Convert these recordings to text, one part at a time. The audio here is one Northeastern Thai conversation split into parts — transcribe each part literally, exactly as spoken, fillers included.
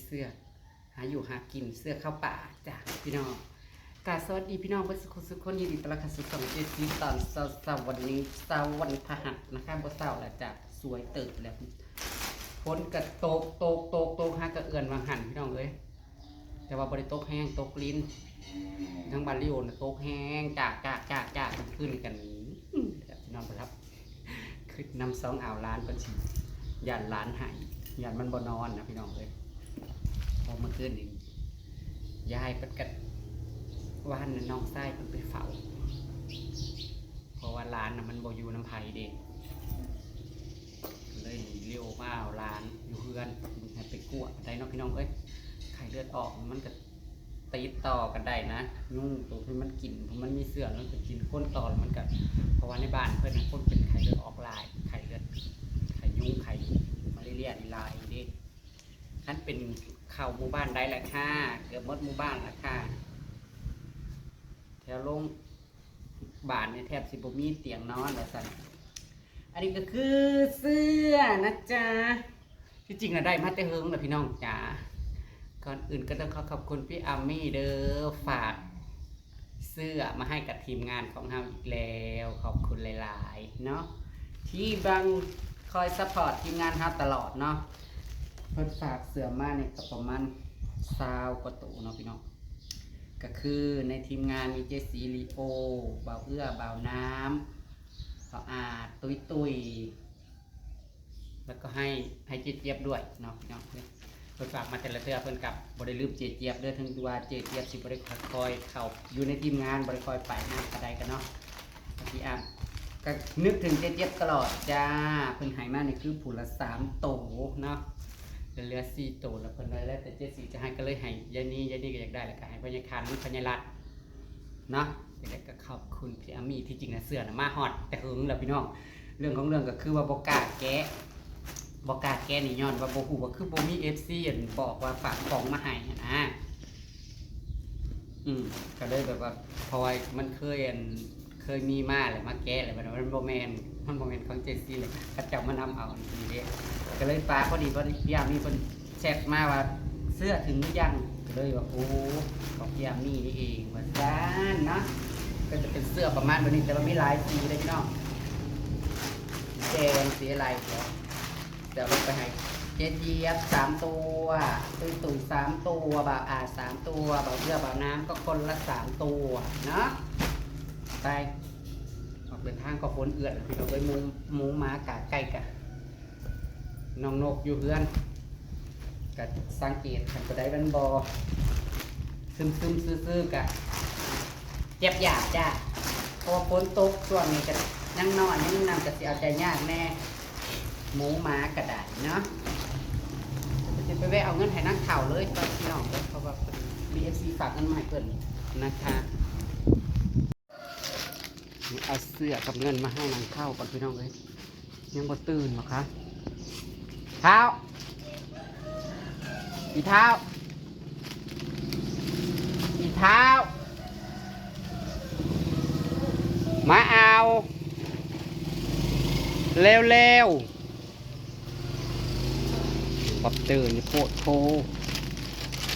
เสื้อ หาอยู่หากิน เสื้อเข้าป่าจ้ะพี่น้อง กราบสวัสดีพี่น้องเบิดสุขสุขคน ยินดีต้อนรับเข้าสู่ช่องเจซีตอนเช้าๆ วันนี้เช้าวันพฤหัสนะคะ บ่เช้าแล้วจ้ะ สวยเติบแล้ว ฝนกะตกตกตกตก หากะเอื่อนวางหั่นพี่น้องเอ้ย แต่ว่าบ่ได้ตกแฮง ตกลิน ทั้งบ้านลิโอนะตกแฮง จากจากจากจาก คืนนี้กัน อืม พี่น้องบ่หลับ คือนำสองอ่าวหลานเพิ่นสิ ย่านหลานไห้ ย่านมันบ่นอนนะพี่น้องเอ้ย พอเมื่อคืนนี้ ยายเพิ่นกะ ว่านน่ะน้องชายเพิ่นไปเฝ้า เพราะว่าหลานน่ะมันบ่อยู่นำไผเด้ เลยให้ลิโอมาเอาหลานอยู่เฮือน ให้ไปกวดได้เนาะพี่น้องเอ้ย ไข้เลือดออกมันกะติดต่อกันได้นะ ยุงตัวที่มันกิน เพราะมันมีเชื้อ มันไปกินคนต่อ แล้วมันกะ เพราะว่าในบ้านเพิ่นน่ะคนเป็นไข้เลือดออกหลาย ไข้เลือด ไข้ยุง ไข้มาลาเรียนี่หลายเด้ คันเป็นเข้าหมู่บ้านใดล่ะค่ะ เกือบหมดหมู่บ้านล่ะค่ะ แถวโรงบาลนี่แทบสิบ่มีเตียงนอนว่าซั่น อันนี้ก็คือเสื้อนะจ๊ะ ที่จริงน่ะได้มาแต่เฮิงแล้วพี่น้องจ๋า ก่อนอื่นก็ต้องขอขอบคุณพี่อาร์มี่เด้อ ฝากเสื้อมาให้กับทีมงานของเฮาอีกแล้ว ขอบคุณหลายๆ เนาะ ที่บังคอยซัพพอร์ตทีมงานเฮาตลอดเนาะ เพิ่นฝากเสื้อมาเนี่ยก็ประมาณซาวกว่าตัวเนาะพี่น้อง ก็คือในทีมงานมีเจซี ลีโอ บ่าวเอื้อ บ่าวน้ำ บ่าวอาด ตุ้ยตุ้ย แล้วก็ให้ ให้เจ๊เจี๊ยบด้วยเนาะพี่น้อง เพิ่นฝากมาแต่ละเทื่อ เพิ่นกะบ่ได้ลืมเจ๊เจี๊ยบเด้อ ถึงว่าเจ๊เจี๊ยบสิบ่ได้คอยเข้าอยู่ในทีมงาน บ่ได้คอยไปนำกะได้กะเนาะ พี่อ้ำก็นึกถึงเจ๊เจี๊ยบตลอดจ้า เพิ่นให้มานี่คือผู้ละสามโตเนาะ เหลือสี่โต แล้วเพิ่นว่าแล้วแต่เจ๊สีจะให้ ก็เลยให้ยายนี่ ยายนี่ก็อยากได้ แล้วก็ให้พ่อใหญ่คัน พ่อใหญ่รัดเนาะ แล้วก็ขอบคุณพี่อาร์มี่ ที่จริงนะเสื้อนะมาฮอดแต่เฮิงแล้วพี่น้อง เรื่องของเรื่องก็คือว่าบ่กล้าแกะ บ่กล้าแกะนี่ย้อนว่าบ่ฮู้ว่าคือบ่มีเอฟซี อันบอกว่าฝากของมาให้หั้นนะ อืม ก็เลยแบบว่า เพราะว่ามันเคยอัน เคยมีมาแหละ มาแกะแหละ มัน มันบ่แม่น มันบ่แม่นของเจซีเลย เขาเจ้ามานำเอานี่เด้ ก็เลยปาพอดี พอดีพี่อาร์มี่เพิ่นแชทมาว่า "เสื้อถึงหรือยัง" ก็เลยว่า "โอ้ ของพี่อาร์มี่นี่เอง" ว่าซั่นเนาะ ก็จะเป็นเสื้อประมาณแบบนี้ แต่ว่ามีหลายสีเลยพี่น้อง แดง สีอะไร เดี๋ยว เดี๋ยวลงไปให้เจ๊เจี๊ยบสามตัว ตุ้ยตุ้ยสามตัว บ่าวอาดสามตัว บ่าวเอื้อ บ่าวน้ำก็คนละสามตัวเนาะ ไป ออกเดินทางก็ฝนเอื้อนพี่น้องเอ้ย หมู หมูหมากะไก่กะ น้องนกอยู่เฮือน กะสังเกตคันตัวใดมันบ่ ซึมๆ ซื่อๆ กะ เจ็บยากจ้า เพราะว่าฝนตกช่วงนี้กะยังนอนยังนั่นกะสิเอาใจยากแน่ หมูหมากะได้เนาะ สิไปแวะเอาเงินให้นางเฒ่าเลยก่อนพี่น้องเด้อ เพราะว่าเพิ่นมีเอฟซีฝากเงินมาให้เพิ่นนะคะ เอาเสื้อกับเงินมาให้นางเฒ่าก่อนพี่น้องเอ้ย ยังบ่ตื่นบ่คะ เฒ่า อีเฒ่า อีเฒ่า มาเอา เร็วๆ บ่ตื่นนี่โพดโพ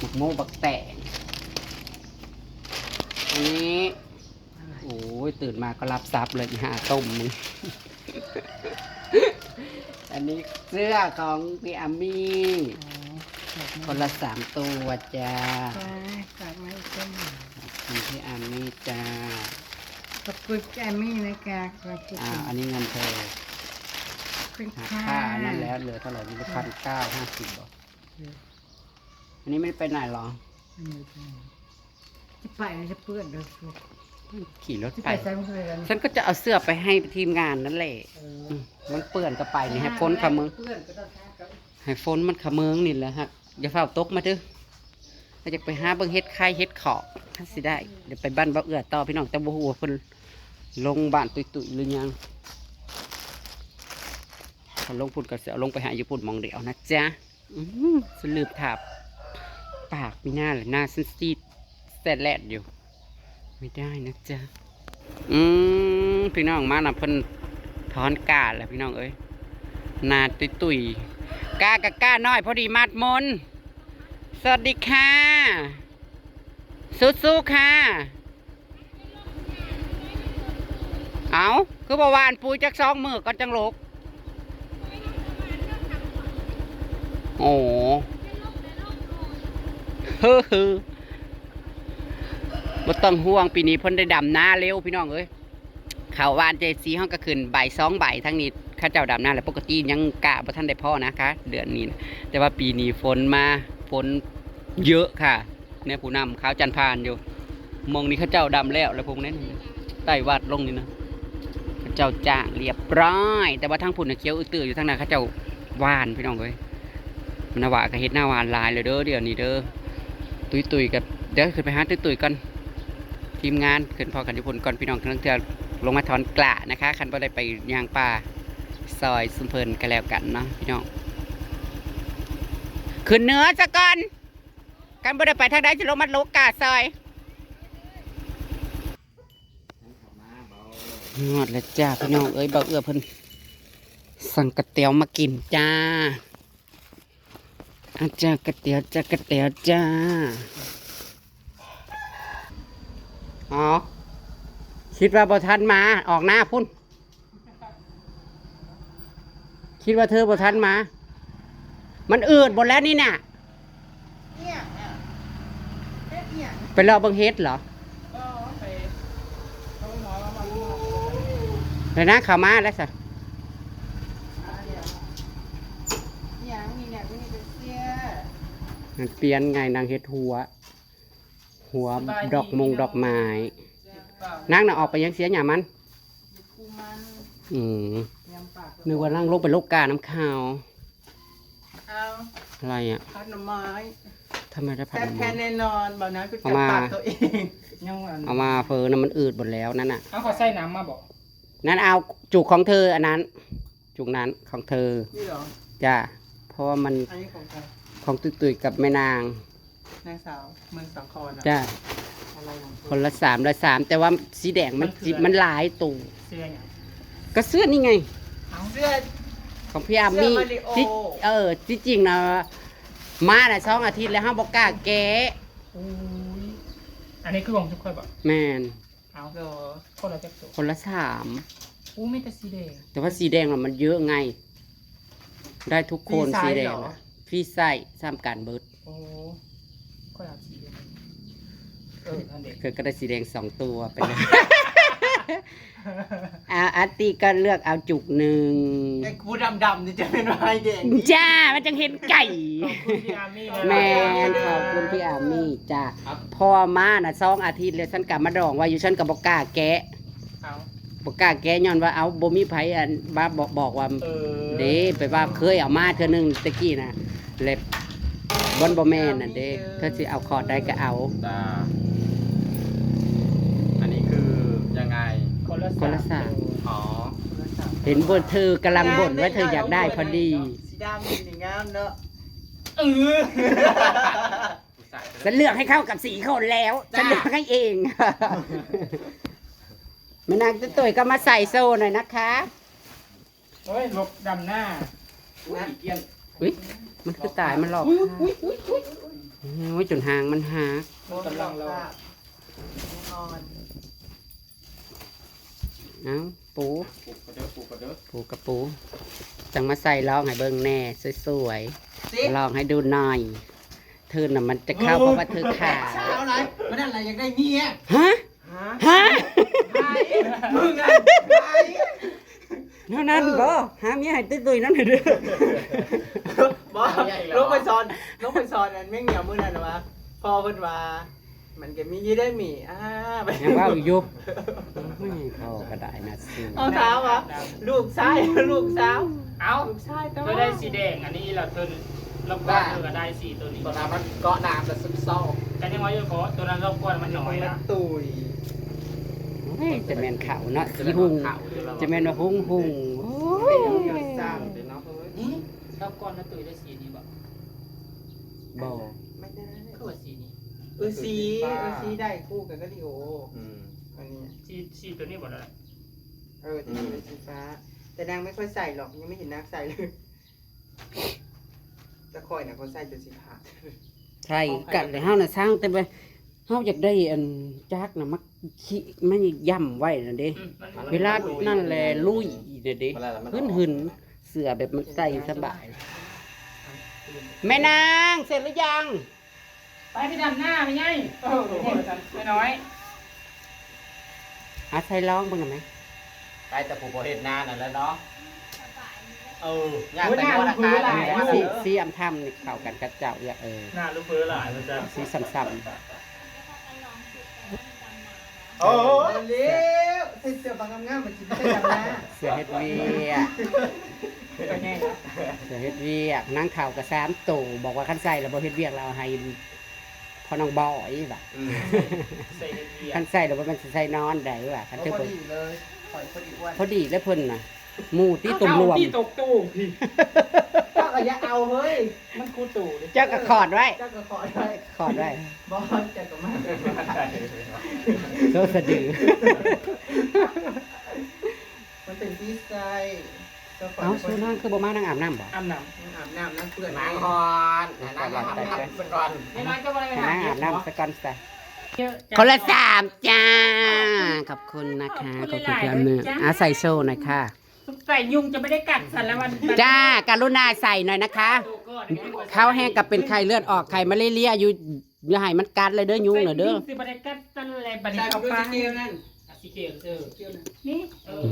บักโมบักแตง อันนี้ โอ้ย ตื่นมาก็รับทรัพย์เลย อีห่าต้มมึง อันนี้เสื้อของพี่อาร์มี่ อ๋อ คนละสามตัวจ้า จ้า ฝากมาอีกเส้นหนึ่ง ขอบคุณพี่อาร์มี่จ้า ขอบคุณพี่อาร์มี่นะคะ ขอบคุณ อ่า อันนี้เงินเธอ ขอบคุณ หัก ค่ะ ค่าอันนั้นแล้ว เหลือเท่าไหร่ นี่ อืม พันเก้าห้าสิบ บ่ อืม อันนี้ไม่ได้ไปไหนหรอ อืม จะไปจะเปื้อนเลย ขี่รถ จะ ไป ไปใส่เมื่อไหร่ ฉันก็จะเอาเสื้อไปให้ทีมงานนั่นแหละ เออ อืม มันเปื้อนก็ไปนี่ ให้ฝนเขมิง เปื้อนก็ต้องซัก ให้ฝนมันเขมิงนี่แหละฮะ อย่าฟ้าวตกมาเด้อ ก็จะไปหาเบิ่งเห็ดไข่เห็ดเผาะ ถ้าสิได้ เดี๋ยวไปบ้านบ่าวเอื้อต่อพี่น้อง แต่บ่ฮู้ว่าเพิ่นลงบ้านตุ้ยๆ หรือยัง ถ้าลงพุ้นก็สิเอาลงไปหาอยู่พุ้นหม่องเดียวนะจ๊ะ อื้อหือ ฉันลืมทาปาก มีหน้าแหละ หน้าฉันซีดแสดแลดอยู่ ไม่ได้นะจ๊ะ อืม พี่น้องมานะ เพิ่นถอนกล้าแล้วพี่น้องเอ้ย หน้าตุ้ยๆ กล้ากะกล้าน้อย พอดีมัดมน สวัสดีค่ะ สู้ๆค่ะ เอา คือบ่หว่านปุ๋ยจักสองมื้อก่อนจั่งลก โอ้ เฮ้อๆ บ่ต้องห่วง ปีนี้เพิ่นได้ดำนาเร็วพี่น้องเอ้ย ข้าวหว่านเจซีเฮาก็ขึ้นใบสองใบ ทั้งนี้เขาเจ้าดำนาแล้ว ปกติยังกะบ่ทันได้พอนะคะ เดือนนี้นะ แต่ว่าปีนี้ฝนมา ฝนเยอะค่ะ เนี่ยผู้นำขาวจันทร์พานอยู่ หม่องนี้เขาเจ้าดำแล้ว แล้วพวกนั้นใต้วัดลงนี่นะ เขาเจ้าจ้างเรียบร้อย แต่ว่าทางพุ่นน่ะเขียวอื้อตื้ออยู่ ทางนั้นเขาเจ้าหว่านพี่น้องเอ้ย มันว่าก็เฮ็ดหน้าหว่านหลายเลยเด้อ เดี๋ยวนี้เด้อ ตุ้ยๆ กับ เดี๋ยวขึ้นไปหาตุ้ยๆ ก่อน ทีมงานขึ้นพ้อกันอยู่พุ่นก่อนพี่น้อง ลางเทื่อลงมาถอนกล้านะคะ คันบ่ได้ไปย่างป่าซอยซุมเพิ่นก็แล้วกันเนาะพี่น้อง ขึ้นเหนือซะก่อน คันบ่ได้ไปทางใดสิลงมาโลกกาซอย ฮอดแล้วจ้าพี่น้องเอ้ย บ่าวเอื้อเพิ่นสั่งก๋วยเตี๋ยวมากินจ้า อาจารย์ก๋วยเตี๋ยวจ้า ก๋วยเตี๋ยวจ้า อ๋อ คิดว่าบ่ทันมา ออกหน้าพุ่น คิดว่าเธอบ่ทันมา มันอืดหมดแล้วนี่น่ะ เนี่ยอ่ะ เฮ็ดเนี่ย ไปเลาะเบิ่งเห็ดเหรอ ก็ไป เขาหมอว่ามัน เดี๋ยวนะ เขามาแล้วสะ อ่า เดี๋ยว เนี่ย มีเนี่ย มีเป็นเสื้อ มันเปลี่ยนไง นางเฮ็ดหัว หัว สบายดี ดอกมง พี่น้อง ดอกไม้ จ้ะ นางน่ะออกไปยังเสียหยามัน อืม นึกว่านางลงไปโลกกาน้ำขาว เอา อะไรอ่ะ ผัดหน่อไม้ ทำไมได้ผัดหน่อไม้ แซ่บแท้แน่นอน บอกนะ คือ เอามา จับปากตัวเอง ยังหวาน เอามาเฟอนะ มันอืดหมดแล้วนั่นน่ะ เอาเขาใส่น้ำมาบอก นั่นเอาจุกของเธออันนั้น จุกนั้นของเธอ นี่เหรอ จ้ะ เพราะว่ามัน อันนี้ของใคร ของตุ้ยๆ กับแม่นาง นางสาวเมืองสาครเหรอ จ้ะ อะไรของเธอ คนละสาม ละสาม แต่ว่าสีแดงมัน มันคืออะไร มันหลายตัว เสื้อหยัง ก็เสื้อนี่ไง เอ้า เสื้อ ของพี่อาร์มี่ เสื้อมาริโอ ที่ เออ ที่จริงนะ มาน่ะสองอาทิตย์แล้ว เฮาบ่กล้าแกะ อุ้ย อันนี้คือของทุกคนบอก แม่น เอา เหรอ คนละจักตัว คนละสาม อู้ มีแต่สีแดง แต่ว่าสีแดงน่ะมันเยอะไง ได้ทุกคน ฟรีไซส์ สีแดง เหรอ อะ ฟรีไซส์ ซ้ำกันเบิด โอ้ ค่อยเอาสีเดียวกัน เออ อันเด็ก เธอก็ได้สีแดงสองตัวไปเลย อ่า อาร์ตี้ก็เลือกเอาจุกหนึ่ง ไอ้กูดำๆ นี่จะเป็นลายแดง จ้า มันจังเห็นไก่ ขอบคุณพี่อาร์มี่นะ แม่น ขอบคุณพี่อาร์มี่จ้า ครับ พ่อมาน่ะสองอาทิตย์แล้ว ฉันกลับมาดองไว้อยู่ ฉันก็บ่กล้าแกะ เอา บ่กล้าแกะย้อนว่า เอา บ่มีไผอันมาบอก บอกว่า เออ เด้ ไปว่าเคยเอามาเทื่อหนึ่งตะกี้น่ะ เล็บ บ่อนบ่แม่นนั่นเด้ เธอสิเอาขอดใดก็เอา จ้า อันนี้คือยังไง คนละ คนละสาม สามตัว อ๋อ คนละสาม เห็นบ่น เธอกำลังบ่นว่าเธออยากได้พอดี สีดำนี่งามเนาะ เออ ฉันเลือกให้เข้ากับสีคนแล้ว จ้า ฉันเลือกให้เอง แม่นางตุ้ยๆ ก็มาใส่โซ่หน่อยนะคะ โอ้ย หลบดำหน้า อุ้ย เกลี้ยง อุ๊ย มันคือตาย มันหลอก อุ๊ย ค่ะ อุ๊ย อุ๊ย อุ๊ย โอ้ย จนหางมันหัก กำลังรอ เอ้า ปู ปูกระเด้อ ปูกระเด้อ ปูกระปู จังมาใส่ลองให้เบิ่งแน่ สวยๆ สิ ลองให้ดูหน่อย เธอน่ะมันจะเข้า เออ เพราะว่าเธอขาว สาวอะไร มันอะไร อยากได้เมีย ฮะ ฮะ ฮะ ใคร มึงอะ ใคร แนวนั้นบ่ หาเมียให้ตุ้ยๆ นั่นเด้อ บ่ ลงไปสอน ลงไปสอนอันแม่งเหนียวมื้อนั้นนะวะ พ่อเพิ่นว่า มันก็มีอยู่ได้หมี อ่า ไป ยังเว้าอยู่ ไม่พอก็ได้นะสิ เอาถามว่า ลูกชาย ลูกสาว เอ้า ลูกชายตัว เธอได้สีแดงอันนี้แล้วเธอรอบก่อนเธอก็ได้สีตัวนี้ ตัวนั้นมันเกาะน้ำแต่ซึมซอก กันยังว่าอยู่เพราะตัวนั้นรอบก่อนมันน้อยนะ มันตุย เฮ้ย จะแม่นขาวเนาะ สีหุง จะแม่นว่าหุงหุง โอ้ย สร้างเลยเนาะ เฮ้ย นี่รอบก่อนนะตุ้ยได้สีนี้บ่ บ่ ไม่ได้ คือว่าสีนี้ เออ สี สีฟ้า เออ สีได้คู่กันก็ดีโอ อืม อันนี้ สี สีตัวนี้บ่ได้ เออ ที่มันเป็นสีฟ้า แต่นางไม่ค่อยใส่หรอก ยังไม่เห็นนางใส่เลย แต่คอยน่ะเขาใส่จนสีขาด ใส่กันเลย เฮาน่ะสร้างแต่ว่าเฮาอยากได้อันจักน่ะมาขี้มาย่ำไว้น่ะเด้ อืมมัน เวลานั่นแหละลุยน่ะเด้ เวลามันออก หึนๆ เสื้อแบบมันใส่สบาย แม่นางเสร็จหรือยัง ไปไปดำหน้าไม่ไง เออ ไม่น้อย อาใส่ร้องเบิ่งหน่อยไหม ไปแต่ผู้บ่เฮ็ดนานั่นแหละเนาะ เออ ย่าง โอ้ย แต่งวด หน้าลูกเพิ่นหลาย อาคาร สี เออ สีอำทำนี่เข้ากันกับเจ้าเอื้อ เออ หน้าลูกเพิ่นหลายนะจ๊ะ สีซ้ำๆ โอ้ เร็ว ใส่เสื้อบางงามๆ มากินเสื้อดำนะ เสื้อเฮ็ดเวียก ไปไงนะ เสื้อเฮ็ดเวียก นางเฒ่าก็สามโต บอกว่าคันใส่แล้วบ่เฮ็ดเวียกแล้วเอาให้ พอน้องบอยว่ะ อืม ใส่เฮ็ดเวียก คันใส่แล้วบ่แม่นสิใส่นอนได้ว่ะ คันเธอ โอ้ พอดีเลย ข่อยพอดีอ้วน พอดีแล้วเพิ่นน่ะ หมู่ตี้ตุ่มรวม เอาตี้ตกตู้พี่ เจ้าก็อย่าเอาเฮ้ย มันคู่ตู้เลย เจ้าก็ขอดไว้ เจ้าก็ขอดไว้ ขอดไว้ บอสเจ้าก็มา โซ่สะดือ มันเป็นที่ใส่ เอ้า สู้นางคือบ่มานางอาบน้ำบ่ อาบน้ำ อาบน้ำนะเพื่อน นางก่อน นางอาบน้ำเพื่อนก่อน ไม่น้อยก็บ่ได้ไป ให้ หา นางอาบน้ำซะก่อนซะ เยอะจัง คนละสามจ้า ขอบคุณนะคะ ขอบคุณ ขอบคุณ หลายๆ พี่อ้ำเนอะ จ้า อ่ะ ใส่โชว์หน่อยค่ะ สงสัยยุงจะไม่ได้กัดฉันแล้ววัน จ้า กรุณาใส่หน่อยนะคะ เขาแห้งกับเป็นไข้เลือดออก ไข้มาลาเรียอยู่ อย่าให้มันกัดเลยเด้อยุงน่ะเด้อ ใส่ยุงสิบ่ได้กัดฉันเลยบัดนี้ ใส่ เข้าไป สีเขียวนั่น อ่ะ สีเขียว เออ สีเขียวนั่น นี่ เออ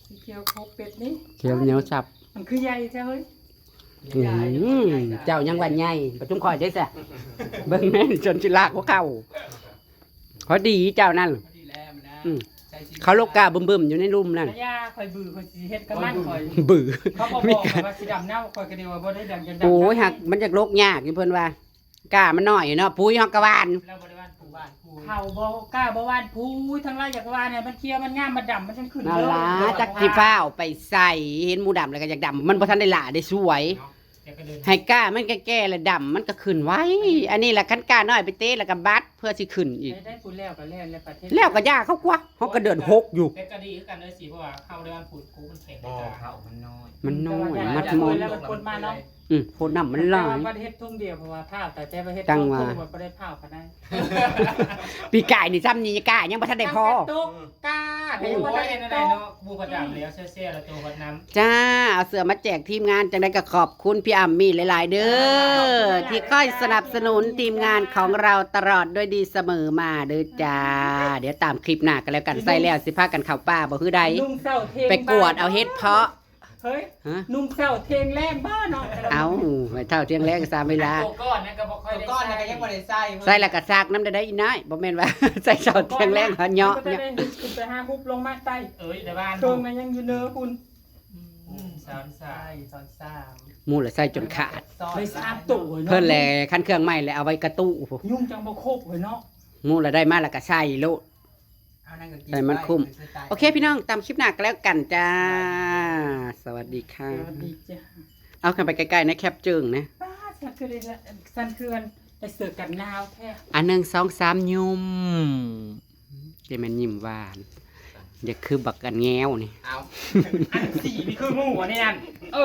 สีเขียวเขาเป็ดนี่ เขียวเหนียวสับ มันคือใหญ่ใช่ไหม อืม เจ้ายังวันใหญ่ประชุมคอยได้ซะ เบิ่งแม่นจนสิลากหัวเข่า พอดีเจ้านั่น พอดีแล้วมันนะ อืม ใส่สี เขาโลกกาบึมๆ อยู่ในลุ่มนั่น พญาคอยบือคอยสิเฮ็ดกับมันคอย บือ เขาบอก มีการ ว่าสีดำเน่าคอยก็เดียวว่าบ่ได้ดำจนดำ โอ้ย หักมันอยากโลกยากอยู่เพิ่นว่า กามันน้อยอยู่เนาะ ปุ๋ยเฮาก็หว่าน เราบ่ได้หว่านปุ๋ย หว่านปุ๋ย เขาบ่กล้าบ่หว่านปุ๋ย ทั้งหลายอยากหว่านเนี่ย มันเขียวมันงามมันดำมันจังขึ้น นั่นล่ะ เลย จักสิฟ้าวไปใส่ เห็นหมู่ดำแล้วก็อยากดำ มันบ่ทันได้หล่าได้สวย เนาะ แต่ก็เดิน ให้กามันแก่ๆ แล้วดำมันก็ขึ้นไว อันนี้แหละคันกาน้อยไปเตะแล้วก็บัดเพื่อสิขึ้นอีก ได้ ได้ปุ๋ยแล้วก็แล้ว แล้วประเทศ แล้วก็ย่าเขากว่า เขาก็เดือนหกอยู่ แต่ก็ดีคือกันเลยสิ เพราะว่าเขาได้หว่านปุ๋ย กูมันแข็ง บ่ กา เขามันน้อย มันน้อย แต่ว่า มัดมอน แล้วมันปนมาเนาะ อืม โพดน้ำมันหลาย แต่ว่าเฮ็ดทุ่งเดียว เพราะว่าเผาแต่แต่ว่าเฮ็ด จังหวะ ทุ่งมันบ่ได้เผาปานใด ปีกายนี่ซ้ำนี่กายังบ่ทันได้พอ ตกกา โอ้ย แต่ยังบ่ทันได้ตก เนาะ หมู่ก็ดำแล้ว แซ่ๆ แล้วตัวฮอดน้ำ จ้า เอาเสื้อมาแจกทีมงาน จังใดก็ขอบคุณพี่อ้ำมีหลายๆ เด้อ ขอบคุณหลายๆ ที่คอยสนับสนุนทีมงานของเราตลอดด้วยดีเสมอมาเด้อจ้า เดี๋ยวตามคลิปหน้ากันแล้วกัน ใส่แล้วสิพากันเข้าป่าบ่คือใด นุ่งเศร้าเทง ไปกวดเอาเห็ดเพาะ เฮ้ย ฮะ นุ่งเศร้าเทงแรงบ้าเนาะ เอ้า ไม่เท่าเที่ยงแรงก็สามเวลา ตัวก้อนนั่นก็บ่ค่อยได้ ตัวก้อนนั่นก็ยังบ่ได้ใส่ ใส่แล้วก็ซักน้ำได้อีน้อย บ่แม่นว่า ใส่เช้าเที่ยงแรงหาเหยาะ มันก็ได้ขึ้นไปหาฮุบลงมาใต้ เอ้ย แต่บ้าน เครื่องนั้นยังอยู่เนินคุณ อืม สามสาม ใส่สามสาม หมู่ละใส่จนขาด เลยสามตัวเนาะ เพิ่นแหละคันเครื่องใหม่แหละเอาไว้กระตู้พุ้น ยุงจังบ่ครบเลยเนาะ หมู่ละได้มาแล้วก็ใส่โลด เอานั่นก็กิน ให้มันคุ้ม ไป โอเคพี่น้อง ตามคลิปหน้าก็แล้วกันจ้า สวัสดีค่ะ สวัสดีจ้า เอากันไปใกล้ๆ นะ แคปจึงนะ ป้าด ฉันคือได้ละ ฉันคืออันได้เสื้อกันหนาวแท้ อันหนึ่ง สอง สาม ยุ่ม จะแม่นยิ้มหวาน อย่าคือบักอันแง้วนี่ เอา อันสีนี่คือหมู่อันนี้นั่น เออ